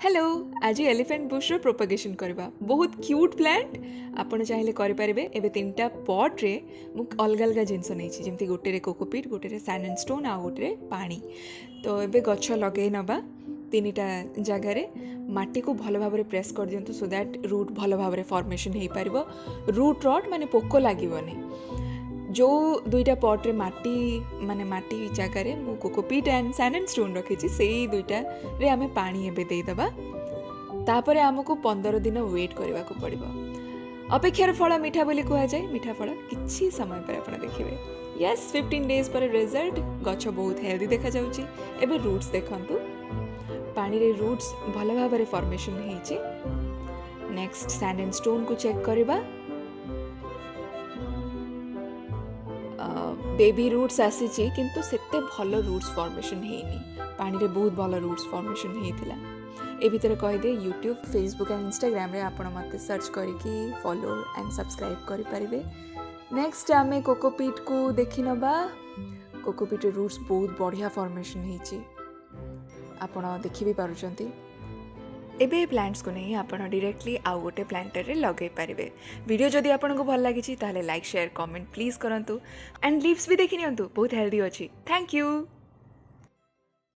Hello, ଆଜି elephant ବୁଶ୍ର propagation କରିବା। ବହୁତ କ୍ୟୁଟ୍ ପ୍ଲାଣ୍ଟ, ଆପଣ ଚାହିଁଲେ କରିପାରିବେ। ଏବେ ତିନିଟା ପଟ୍ରେ ମୁଁ ଅଲଗା ଅଲଗା ଜିନିଷ ନେଇଛି, ଯେମିତି ଗୋଟେରେ କୋକୋପିଟ୍, ଗୋଟେରେ ସ୍ୟାଣ୍ଡ ଆଣ୍ଡ ଷ୍ଟୋନ୍ ଆଉ ଗୋଟେରେ ପାଣି। ତ ଏବେ ଗଛ ଲଗେଇ ନେବା। ତିନିଟା ଜାଗାରେ ମାଟିକୁ ଭଲ ଭାବରେ ପ୍ରେସ୍ କରିଦିଅନ୍ତୁ, ସୋ that route ଭଲ ଭାବରେ ଫର୍ମେସନ୍ ହେଇପାରିବ, ରୁଟ୍ ରଟ୍ ମାନେ ପୋକ ଲାଗିବନି। ଯେଉଁ ଦୁଇଟା ପଟ୍ରେ ମାଟି, ମାନେ ମାଟି ଜାଗାରେ ମୁଁ cocopeat and sand and stone ରଖିଛି, ସେଇ ଦୁଇଟାରେ ଆମେ ପାଣି ଏବେ ଦେଇଦେବା। ତାପରେ ଆମକୁ 15 ଦିନ ୱେଟ୍ କରିବାକୁ ପଡ଼ିବ। ଅପେକ୍ଷାର ଫଳ ମିଠା ବୋଲି କୁହାଯାଏ। ମିଠା ଫଳ କିଛି ସମୟ ପରେ ଆପଣ ଦେଖିବେ। ୟେସ୍, 15 ଡେଜ୍ ପରେ ରେଜଲ୍ଟ। ଗଛ ବହୁତ ହେଲ୍ଦି ଦେଖାଯାଉଛି। ଏବେ ରୁଟ୍ସ ଦେଖନ୍ତୁ, ପାଣିରେ ରୁଟ୍ସ ଭଲ ଭାବରେ ଫର୍ମେସନ୍ ହେଇଛି। ନେକ୍ସଟ ସ୍ୟାଣ୍ଡ ଆଣ୍ଡ ଷ୍ଟୋନ୍କୁ ଚେକ୍ କରିବା। ବେବି ରୁଟ୍ସ ଆସିଛି, କିନ୍ତୁ ସେତେ ଭଲ ରୁଟ୍ସ ଫର୍ମେସନ୍ ହେଇନି। ପାଣିରେ ବହୁତ ଭଲ ରୁଟ୍ସ ଫର୍ମେସନ୍ ହେଇଥିଲା। ଏ ଭିତରେ କହିଦିଏ, ୟୁଟ୍ୟୁବ୍, ଫେସବୁକ୍ ଆଣ୍ଡ ଇନଷ୍ଟାଗ୍ରାମରେ ଆପଣ ମୋତେ ସର୍ଚ୍ଚ କରିକି ଫଲୋ ଆଣ୍ଡ ସବସ୍କ୍ରାଇବ୍ କରିପାରିବେ। ନେକ୍ସଟ ଆମେ କୋକୋପିଟ୍କୁ ଦେଖିନେବା। କୋକୋପିଟ୍ର ରୁଟ୍ସ ବହୁତ ବଢ଼ିଆ ଫର୍ମେସନ୍ ହେଇଛି, ଆପଣ ଦେଖି ବି ପାରୁଛନ୍ତି। ଏବେ ଏ ପ୍ଲାଣ୍ଟସକୁ ନେଇ ଆପଣ ଡିରେକ୍ଟଲି ଆଉ ଗୋଟେ ପ୍ଲାଣ୍ଟରରେ ଲଗାଇ ପାରିବେ। ଭିଡ଼ିଓ ଯଦି ଆପଣଙ୍କୁ ଭଲ ଲାଗିଛି, ତାହେଲେ ଲାଇକ୍, ସେୟାର, କମେଣ୍ଟ ପ୍ଲିଜ୍ କରନ୍ତୁ। ଆଣ୍ଡ ଲିଭ୍ସ ବି ଦେଖି ନିଅନ୍ତୁ, ବହୁତ ହେଲ୍ଦି ଅଛି। Thank you.